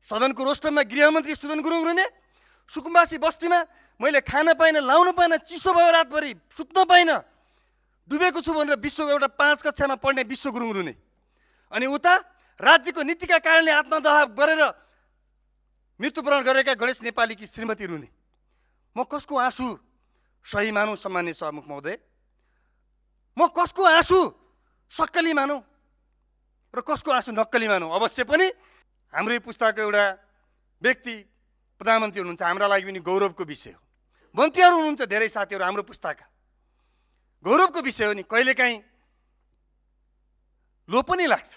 सदनको रोस्टरमा गृहमन्त्री सुदन गुरुङ रुने, सुकुम्बासी बस्तीमा मैले खान पाइनँ, लाउन पाइनँ, चिसो भयो रातभरि, सुत्न पाइनँ, डुबेको छु भनेर विश्वको एउटा 5 कक्षामा पढ्ने विश्व गुरुङ रुने। अनि उता राज्यको नीतिका कारणले आत्मदाह गरेर मृत्युवरण गरेका गणेश नेपालीकी श्रीमती रुने। म कसको आँसु सही मानौँ सम्माननीय सभामुख महोदय? म कसको आँसु सक्कली मानौँ र कसको आँसु नक्कली मानौँ? अवश्य पनि हाम्रै पुस्ताको एउटा व्यक्ति प्रधानमन्त्री हुनुहुन्छ, हाम्रा लागि पनि गौरवको विषय हो। मन्त्रीहरू हुनुहुन्छ धेरै साथीहरू हाम्रो पुस्ताका, गौरवको विषय हो नि। कहिलेकाहीँ लो पनि लाग्छ।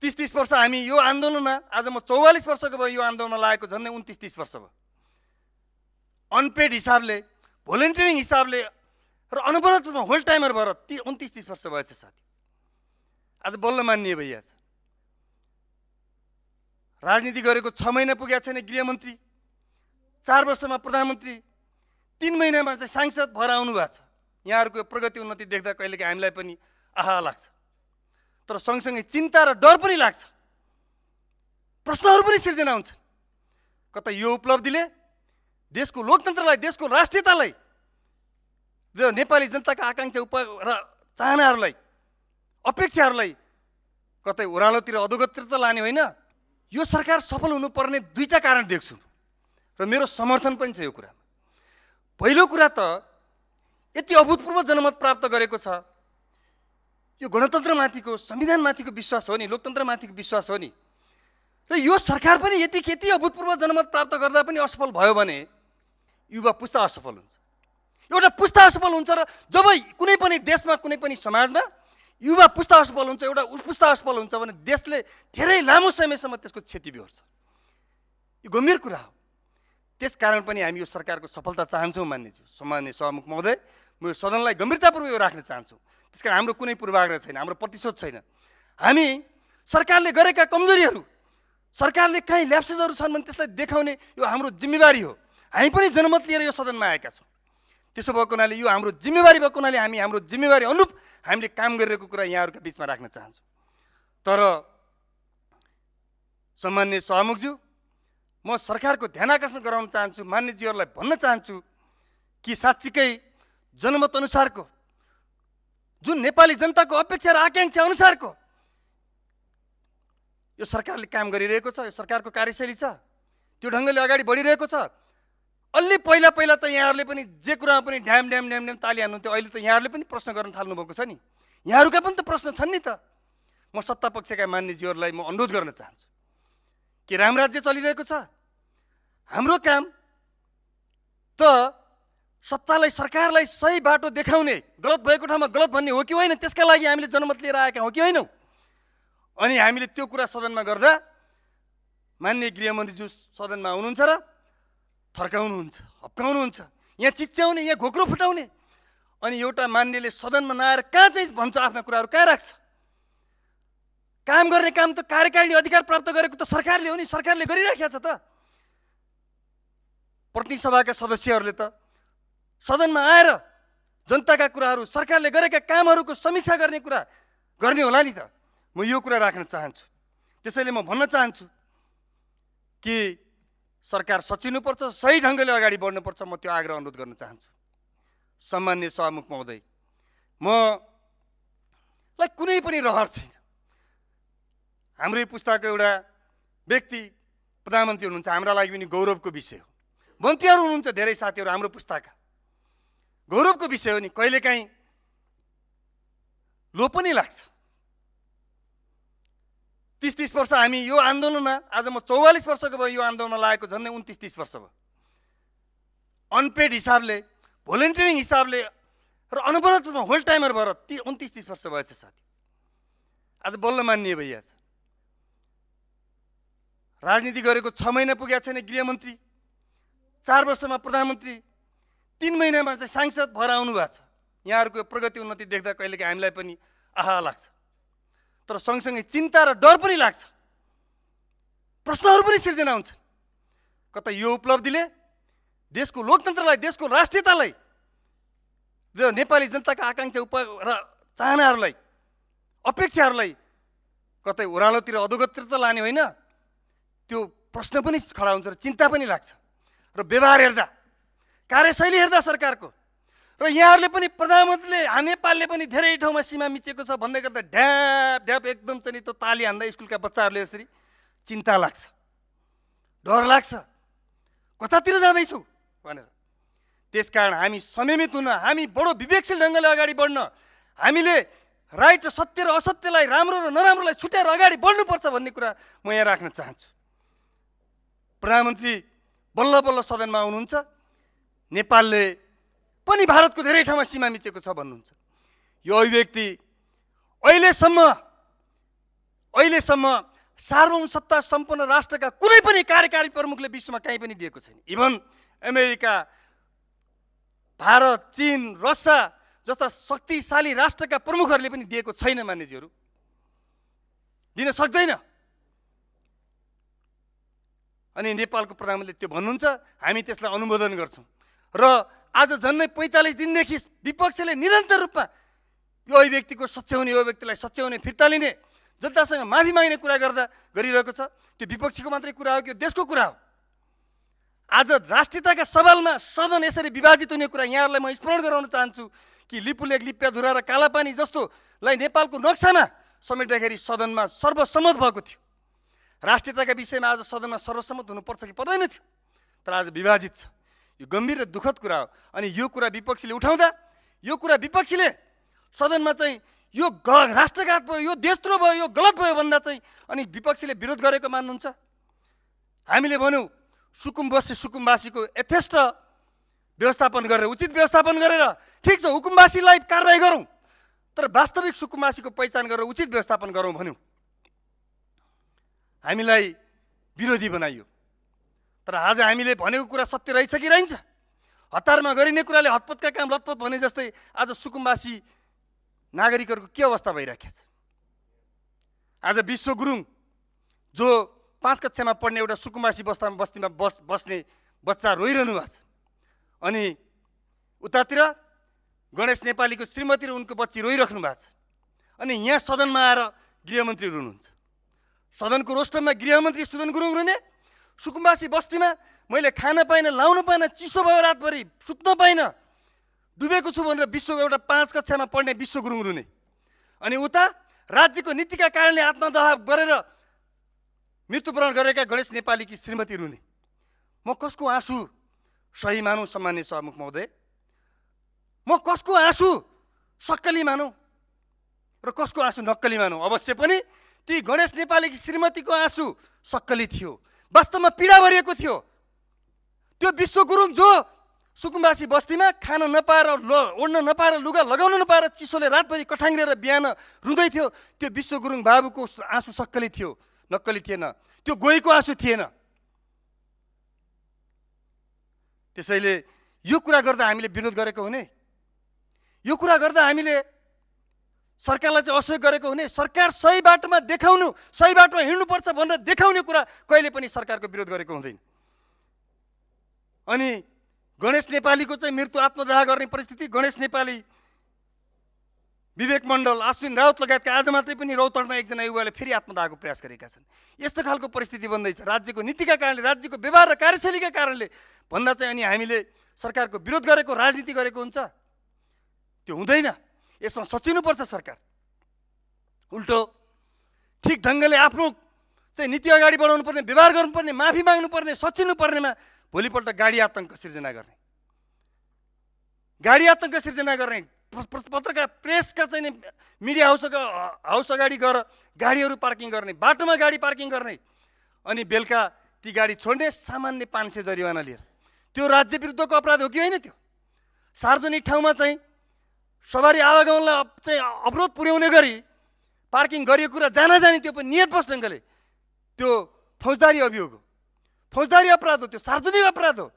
30 वर्ष हामी यो आन्दोलनमा, आज म 44 वर्षको भयो यो आन्दोलनमा लागेको, झन्डै 29-30 वर्ष भयो। अनपेड हिसाबले, भोलिन्टियरिङ हिसाबले र अनवरत रूपमा होल टाइमर भएर 29-30 वर्ष भएछ साथी। आज बोल्न मान्ने भइया छ। राजनीति गरेको 6 महिना पुगेको छैन गृहमन्त्री, 4 वर्षमा प्रधानमन्त्री, 3 महिनामा चाहिँ सांसद भएर आउनु भएको छ। यहाँहरूको प्रगति उन्नति देख्दा कहिलेकाहीँ हामीलाई पनि आहा लाग्छ, तर सँगसँगै चिन्ता र डर पनि लाग्छ। प्रश्नहरू पनि सिर्जना हुन्छन्। कता यो उपलब्धिले देशको लोकतन्त्रलाई, देशको राष्ट्रियतालाई, नेपाली जनताका आकाङ्क्षा र चाहनाहरूलाई, अपेक्षाहरूलाई कतै ओह्रालोतिर अधोगतितिर त लाने होइन। यो सरकार सफल हुनुपर्ने 2टा कारण देख्छु र मेरो समर्थन पनि छ यो कुरामा। पहिलो कुरा त यति अभूतपूर्व जनमत प्राप्त गरेको छ, यो गणतन्त्रमाथिको, संविधानमाथिको विश्वास हो नि, लोकतन्त्रमाथिको विश्वास हो नि। र यो सरकार पनि यति अभूतपूर्व जनमत प्राप्त गर्दा पनि असफल भयो भने युवा पुस्ता असफल हुन्छ। एउटा पुस्ता असफल हुन्छ र जब कुनै पनि देशमा, कुनै पनि समाजमा युवा पुस्ता असफल हुन्छ, एउटा पुस्ता असफल हुन्छ भने देशले धेरै लामो समयसम्म त्यसको क्षति बिहोर्छ। यो गम्भीर कुरा हो। त्यसकारण पनि हामी यो सरकारको सफलता चाहन्छौँ मान्यज्यू, सम्माननीय सभामुख महोदय। म यो सदनलाई गम्भीरतापूर्वक यो राख्न चाहन्छु। त्यसकारण हाम्रो कुनै पूर्वाग्रह छैन, हाम्रो प्रतिशोध छैन। हामी सरकारले गरेका कमजोरीहरू, सरकारले कहीँ ल्याप्सेसहरू छन् भने त्यसलाई देखाउने यो हाम्रो जिम्मेवारी हो। हामी पनि जनमत लिएर यो सदनमा आएका छौँ। त्यसो भएको हुनाले यो हाम्रो जिम्मेवारी भएको हुनाले हामी हाम्रो जिम्मेवारी अनुरूप हामीले काम गरिरहेको कुरा यहाँहरूका बिचमा राख्न चाहन्छौँ। तर सम्माननीय सभामुखज्यू, म सरकारको ध्यान आकर्षण गराउन चाहन्छु, मान्यज्यूहरूलाई भन्न चाहन्छु कि साँच्चीकै जनमत अनुसारको, जुन नेपाली जनताको अपेक्षा र आकाङ्क्षा अनुसारको यो सरकारले काम गरिरहेको छ, यो सरकारको कार्यशैली छ, त्यो ढङ्गले अगाडि बढिरहेको छ। अलि पहिला त यहाँहरूले पनि जे कुरामा पनि ढ्याम ताली हान्नुहुन्थ्यो, अहिले त यहाँहरूले पनि प्रश्न गर्न थाल्नु भएको छ नि। यहाँहरूका पनि त प्रश्न छन् नि त। म सत्ता पक्षका मान्यज्यूहरूलाई म अनुरोध गर्न चाहन्छु कि रामराज्य चलिरहेको छ। हाम्रो काम त सत्तालाई, सरकारलाई सही बाटो देखाउने, गलत भएको ठाउँमा गलत भन्ने हो कि होइन, त्यसका लागि हामीले जनमत लिएर आएका हौँ कि होइनौँ। अनि हामीले त्यो कुरा सदनमा गर्दा माननीय गृहमन्त्रीज्यू सदनमा आउनुहुन्छ र थर्काउनुहुन्छ, हप्काउनुहुन्छ, यहाँ चिच्याउने, यहाँ घोक्रो फुटाउने। अनि एउटा मान्यले सदनमा नआएर कहाँ चाहिँ भन्छ, आफ्ना कुराहरू कहाँ राख्छ? काम गर्ने काम त कार्यकारिणी अधिकार प्राप्त गरेको त सरकारले हो नि, सरकारले गरिराखेको छ त। प्रतिनिधि सभाका सदस्यहरूले त सदनमा आएर जनताका कुराहरू, सरकारले गरेका कामहरूको समीक्षा गर्ने कुरा गर्ने होला नि त। म यो कुरा राख्न चाहन्छु। त्यसैले म भन्न चाहन्छु कि सरकार सचिनुपर्छ, सही ढङ्गले अगाडि बढ्नुपर्छ। म त्यो आग्रह अनुरोध गर्न चाहन्छु। सम्माननीय सभामुख महोदय, मलाई कुनै पनि रहर छैन। हाम्रै पुस्ताको एउटा व्यक्ति प्रधानमन्त्री हुनुहुन्छ, हाम्रा लागि पनि गौरवको विषय हो। मन्त्रीहरू हुनुहुन्छ धेरै साथीहरू हाम्रो पुस्ताका, गौरवको विषय हो नि। कहिलेकाहीँ लो पनि लाग्छ। 30 वर्ष हामी यो आन्दोलनमा, आज म 44 वर्षको भयो यो आन्दोलनमा लागेको, झन्डै 29-30 वर्ष भयो। अनपेड हिसाबले, भोलिन्टियरिङ हिसाबले र अनवरत रूपमा होल टाइमर भएर 29-30 वर्ष भएछ साथी। आज बोल्न मान्ने भइया छ। राजनीति गरेको 6 महिना पुगेको छैन गृहमन्त्री, 4 वर्षमा प्रधानमन्त्री, 3 महिनामा चाहिँ सांसद भएर आउनु भएको छ। यहाँहरूको प्रगति उन्नति देख्दा कहिलेकाहीँ हामीलाई पनि आहा लाग्छ, तर सँगसँगै चिन्ता र डर पनि लाग्छ। प्रश्नहरू पनि सिर्जना हुन्छन्। कता यो उपलब्धिले देशको लोकतन्त्रलाई, देशको राष्ट्रियतालाई, नेपाली जनताका आकाङ्क्षा र चाहनाहरूलाई, अपेक्षाहरूलाई कतै ओह्रालोतिर अधोगतिर त लाने होइन, त्यो प्रश्न पनि खडा हुन्छ र चिन्ता पनि लाग्छ। र व्यवहार हेर्दा, कार्यशैली हेर्दा सरकारको र यहाँहरूले पनि प्रधानमन्त्रीले नेपालले पनि धेरै ठाउँमा सीमा मिचेको छ भन्दै गर्दा ढ्याप ढ्याप एकदम चाहिँ त्यो ताली हान्दा स्कुलका बच्चाहरूले यसरी चिन्ता लाग्छ, डर लाग्छ, कतातिर जाँदैछु भनेर। त्यसकारण हामी संयमित हुन, हामी बडो विवेकशील ढङ्गले अगाडि बढ्न, हामीले राइट र सत्य र असत्यलाई, राम्रो र नराम्रोलाई छुट्याएर अगाडि बढ्नुपर्छ भन्ने कुरा म यहाँ राख्न चाहन्छु। प्रधानमन्त्री बल्ल बल्ल सदनमा आउनुहुन्छ, नेपालले पनि भारतको धेरै ठाउँमा सीमा मिचेको छ भन्नुहुन्छ। यो अभिव्यक्ति अहिलेसम्म सार्वभौम सत्ता सम्पन्न राष्ट्रका कुनै पनि कार्यकारी प्रमुखले विश्वमा कहीँ पनि दिएको छैन। इभन अमेरिका, भारत, चीन, रसिया जस्ता शक्तिशाली राष्ट्रका प्रमुखहरूले पनि दिएको छैन। मान्यजीहरू, दिन सक्दैन। अनि नेपालको प्रधानमन्त्रीले त्यो भन्नुहुन्छ, हामी त्यसलाई अनुमोदन गर्छौँ। र आज झन्डै 45 दिनदेखि विपक्षले निरन्तर रूपमा यो अभिव्यक्तिको सच्याउने, यो अभिव्यक्तिलाई सच्याउने, फिर्ता लिने, जनतासँग माफी माग्ने कुरा गरिरहेको छ। त्यो विपक्षीको मात्रै कुरा हो कि देशको कुरा हो? आज राष्ट्रियताका सवालमा सदन यसरी विभाजित हुने कुरा यहाँहरूलाई म स्मरण गराउन चाहन्छु कि लिपुलेख, लिप्याधुरा र कालापानी जस्तोलाई नेपालको नक्सामा समेट्दाखेरि सदनमा सर्वसम्मत भएको थियो। राष्ट्रियताका विषयमा आज सदनमा सर्वसम्मत हुनुपर्छ कि पर्दैन थियो, तर आज विभाजित छ। यो गम्भीर र दुःखद कुरा हो। अनि यो कुरा विपक्षीले उठाउँदा, यो कुरा विपक्षीले सदनमा चाहिँ यो राष्ट्रघात भयो, यो देशद्रोह भयो, यो गलत भयो भन्दा चाहिँ अनि विपक्षीले विरोध गरेको मान्नुहुन्छ? हामीले भन्यौँ सुकुम्बासीको यथेष्ट व्यवस्थापन गरेर, उचित व्यवस्थापन गरेर, ठिक छ हुकुमबासीलाई कारबाही गरौँ, तर वास्तविक सुकुम्बासीको पहिचान गरेर उचित व्यवस्थापन गरौँ भन्यौँ। हामीलाई विरोधी बनाइयो। तर आज हामीले भनेको कुरा सत्य रहेछ कि रहन्छ? हतारमा गरिने कुराले हतपतका काम लतपत भने जस्तै आज सुकुम्बासी नागरिकहरूको के अवस्था भइराखेको छ? आज विश्व गुरुङ जो 5 कक्षामा पढ्ने एउटा सुकुम्बासी बस्तीमा बस्ने बच्चा रोइरहनु भएको छ। अनि उतातिर गणेश नेपालीको श्रीमती र उनको बच्ची रोइराख्नु भएको छ। अनि यहाँ सदनमा आएर गृहमन्त्री रुनुहुन्छ। सदनको रोस्टरमा गृहमन्त्री सुदन गुरुङ रुने, सुकुम्बासी बस्तीमा मैले खान पाइनँ, लाउन पाइनँ, चिसो भयो, रातभरि सुत्न पाइनँ, डुबेको छु भनेर एउटा 5 कक्षामा पढ्ने विश्व गुरुङ रुने। अनि उता राज्यको नीतिका कारणले आत्मदाह गरेर मृत्युवरण गरेका गणेश नेपालीकी श्रीमती रुने। म कसको आँसु सही मानौँ सम्मान्य सभामुख महोदय? म कसको आँसु सक्कली मानौँ र कसको आँसु नक्कली मानौँ? अवश्य पनि ती गणेश नेपालीकी श्रीमतीको आँसु सक्कली थियो, वास्तवमा पीडा भरिएको थियो। त्यो विश्व गुरुङ जो सुकुम्बासी बस्तीमा खान नपाएर, ओड्न नपाएर, लुगा लगाउन नपाएर चिसोले रातभरि कठाङ्ग्रेर बिहान रुँदै थियो, त्यो विश्व गुरुङ बाबुको आँसु सक्कली थियो, नक्कली थिएन। त्यो गोहीको आँसु थिएन। त्यसैले यो कुरा गर्दा हामीले विरोध गरेको हुने, यो कुरा गर्दा हामीले सरकारलाई चाहिँ असहयोग गरेको हुने, सरकार सही बाटोमा देखाउनु, सही बाटोमा हिँड्नुपर्छ भनेर देखाउने कुरा कहिले पनि सरकारको विरोध गरेको हुँदैन। अनि गणेश नेपालीको चाहिँ मृत्यु आत्मदाह गर्ने परिस्थिति, गणेश नेपाली, विवेक मण्डल, अश्विन राउत लगायतका आज मात्रै पनि रौतडमा एकजना युवाले फेरि आत्मदाहको प्रयास गरेका छन्। यस्तो खालको परिस्थिति बन्दैछ राज्यको नीतिका कारणले, राज्यको व्यवहार र कार्यशैलीका कारणले भन्दा चाहिँ अनि हामीले सरकारको विरोध गरेको, राजनीति गरेको हुन्छ? त्यो हुँदैन। यसमा सचिनुपर्छ सरकार। उल्टो ठिक ढङ्गले आफ्नो चाहिँ नीति अगाडि बढाउनु पर्ने, व्यवहार गर्नुपर्ने, माफी माग्नु पर्ने, सचिनु पर्नेमा भोलिपल्ट गाडी आतङ्क सिर्जना गर्ने, गाडी आतङ्क सिर्जना गर्ने, पत्रकार प्रेसका चाहिँ मिडिया हाउस अगाडि गएर गाडीहरू पार्किङ गर्ने, बाटोमा गाडी पार्किङ गर्ने, अनि बेलुका ती गाडी छोड्ने, सामान्य 500 जरिवाना लिएर। त्यो राज्य विरुद्धको अपराध हो कि होइन? त्यो सार्वजनिक ठाउँमा चाहिँ सवारी आवागमनलाई चाहिँ अवरोध पुर्याउने गरी पार्किङ गरिएको कुरा जानी त्यो पनि नियतवश ढङ्गले त्यो फौजदारी अभियोग हो, फौजदारी अपराध हो, त्यो सार्वजनिक अपराध हो।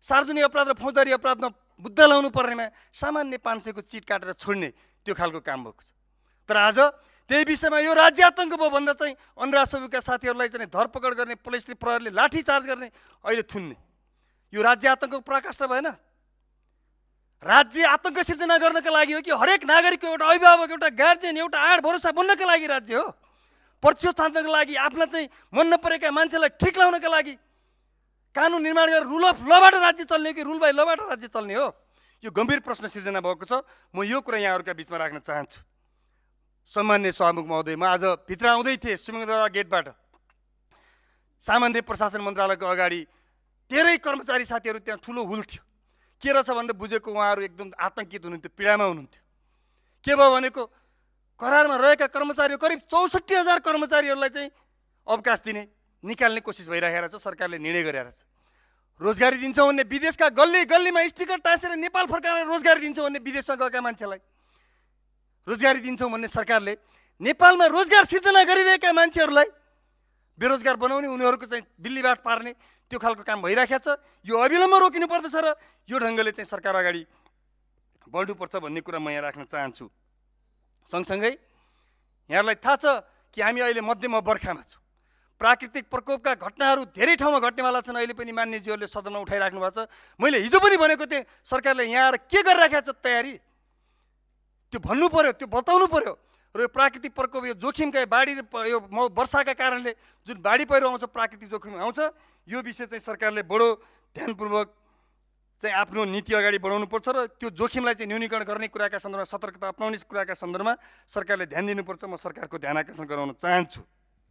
सार्वजनिक अपराध र फौजदारी अपराधमा मुद्दा लाउनु पर्नेमा सामान्य 500 को चिट काटेर छोड्ने त्यो खालको काम भएको छ। तर आज त्यही विषयमा यो राज्य आतङ्क भयो भन्दा चाहिँ अन्यराष्ट्रका साथीहरूलाई चाहिँ धरपकड गर्ने, पुलिस प्रहरीले लाठी चार्ज गर्ने, अहिले थुन्ने, यो राज्य आतङ्कको पराकाष्ठा भएन? राज्य आतङ्क सिर्जना गर्नका लागि हो कि हरेक नागरिकको एउटा अभिभावक, एउटा गार्जियन, एउटा आड भरोसा बन्नका लागि राज्य हो? प्रतिशोध थाप्नको लागि आफ्ना चाहिँ मन नपरेका मान्छेलाई ठिक लाउनका लागि कानुन निर्माण गरेर रुल अफ लबाट राज्य चल्ने हो कि रुल बाई लबाट राज्य चल्ने हो? यो गम्भीर प्रश्न सिर्जना भएको छ। म यो कुरा यहाँहरूका बिचमा राख्न चाहन्छु। सम्मान्य सभामुख महोदय, म आज भित्र आउँदै थिएँ सिंहदरबार गेटबाट। सामान्य प्रशासन मन्त्रालयको अगाडि धेरै कर्मचारी साथीहरू त्यहाँ ठुलो हुल थियो। के रहेछ भनेर बुझेको उहाँहरू एकदम आतङ्कित हुनुहुन्थ्यो, पीडामा हुनुहुन्थ्यो। के भयो भनेको करारमा रहेका कर्मचारी करिब 64,000 कर्मचारीहरूलाई चाहिँ अवकाश दिने निकाल्ने कोसिस भइरहेको छ। सरकारले निर्णय गरिरहेको छ। रोजगारी दिन्छौँ भन्ने विदेशका गल्ली गल्लीमा स्टिकर टाँसेर नेपाल फर्काएर रोजगारी दिन्छौँ भन्ने विदेशमा गएका मान्छेलाई रोजगारी दिन्छौँ भन्ने सरकारले नेपालमा रोजगार सिर्जना गरिरहेका मान्छेहरूलाई बेरोजगार बनाउने, उनीहरूको चाहिँ दिल्लीबाट पार्ने त्यो खालको काम भइरहेको छ। यो अविलम्ब रोकिनु पर्दछ र यो ढङ्गले चाहिँ सरकार अगाडि बढ्नुपर्छ भन्ने कुरा म यहाँ राख्न चाहन्छु। सँगसँगै यहाँहरूलाई थाहा छ कि हामी अहिले मध्यम बर्खामा छौँ। प्राकृतिक प्रकोपका घटनाहरू धेरै ठाउँमा घट्नेवाला छन्। अहिले पनि मान्यज्यूहरूले सदनमा उठाइराख्नु भएको छ। मैले हिजो पनि भनेको थिएँ सरकारले यहाँ आएर के गरिराखेको छ तयारी, त्यो भन्नु पर्यो, त्यो बताउनु पर्यो। र यो प्राकृतिक प्रकोप, यो जोखिमका बाढी, यो वर्षाका कारणले जुन बाढी पहिरो आउँछ, प्राकृतिक जोखिम आउँछ, यो विषय चाहिँ सरकारले बडो ध्यानपूर्वक चाहिँ आफ्नो नीति अगाडि बढाउनुपर्छ र त्यो जोखिमलाई चाहिँ न्यूनीकरण गर्ने कुराका सन्दर्भमा, सतर्कता अपनाउने कुराका सन्दर्भमा सरकारले ध्यान दिनुपर्छ। म सरकारको ध्यान आकर्षण गराउन चाहन्छु।